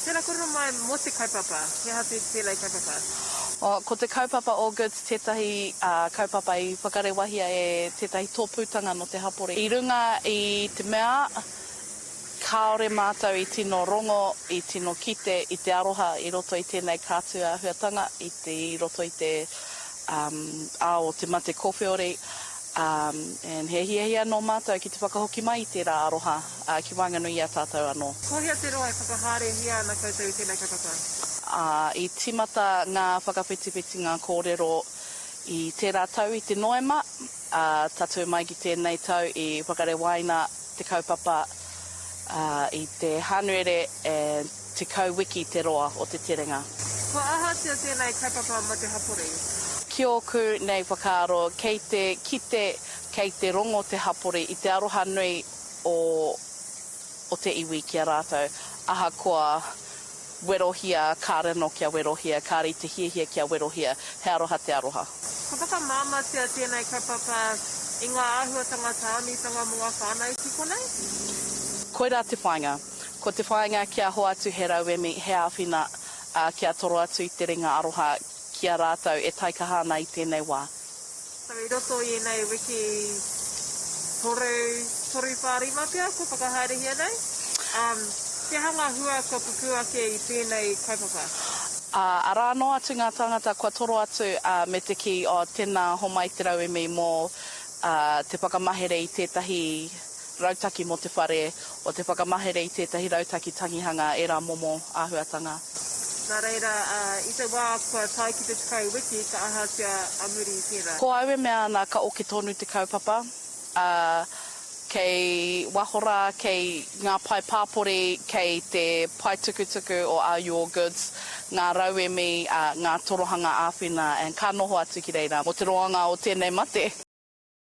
Tēnā kōrero mai mō te kaupapa, he aha tēnei kaupapa? Ko te kaupapa All Goods tētahi kaupapa i whakarewahia e tētahi tōpūtanga nō te hapori. I runga i te mea kāore mātou i tino rongo, i tino kite i te aroha i roto i tēnei kātū āhuatanga, i roto i te ao o te mate kōwheori, and he hiahia nō mātou ki te whakahoki mai i tērā aroha ki waenganui i a tātou anō. Ko hea te roa e whakahaerehia ana koutou i tēnei kaupapa? I tīmata ngā whakawhitiwhitinga kōrero i tērā tau i te Noema, ā, tatū mai ki tēnei tau i whakarewaina te kaupapa i te Hānuere and 10 wiki te roa o te terenga. Kua ahatia tēnei kaupapa mō te hapori? Ki ōku nei whakaaro, kei te kite, kei te rongo te hapori i te aroha nui o o te iwi ki a rātou, ahakoa werohia, kāre anō kia werohia, kāre i te hiahia kia werohia, he aroha te aroha. Kua whakamāmātia tēnei kaupapa i ngā āhuatanga tāmitanga mō ngā whānau ki konei? Koirā te whāinga. Ko te whāinga kia hoatu he rauemi, he āwhina, ā, kia toro atu i te ringa aroha ki a rātou e taikaha ana i tēnei wā. So i roto i ēnei wiki toru, toru whā rima pea kua whakahaerehia nei, um, he aha ngā hua kua pupū ake i tēnei kaupapa? Ā, arā noa atu ngā tāngata kua toro atu, ā, me te kī, oh, tēnā, homai te rauemi mō, ā, te whakamahere i tētahi rautaki mō te whare, o te whakamahere i tētahi rautaki tangihanga, ērā momo āhuatanga. Nā reira, i te wā kua tae ki te 10 wiki, ka ahatia a muri i tērā? Ko au e mea ana ka oke tonu te kaupapa, ā, kei waho rā, kei ngā pae pāpori, kei te pae tukutuku o Are You All Goods ngā rauemi, ā, ngā torohanga āwhina, and ka noho atu ki reira mō te roanga o tēnei mate.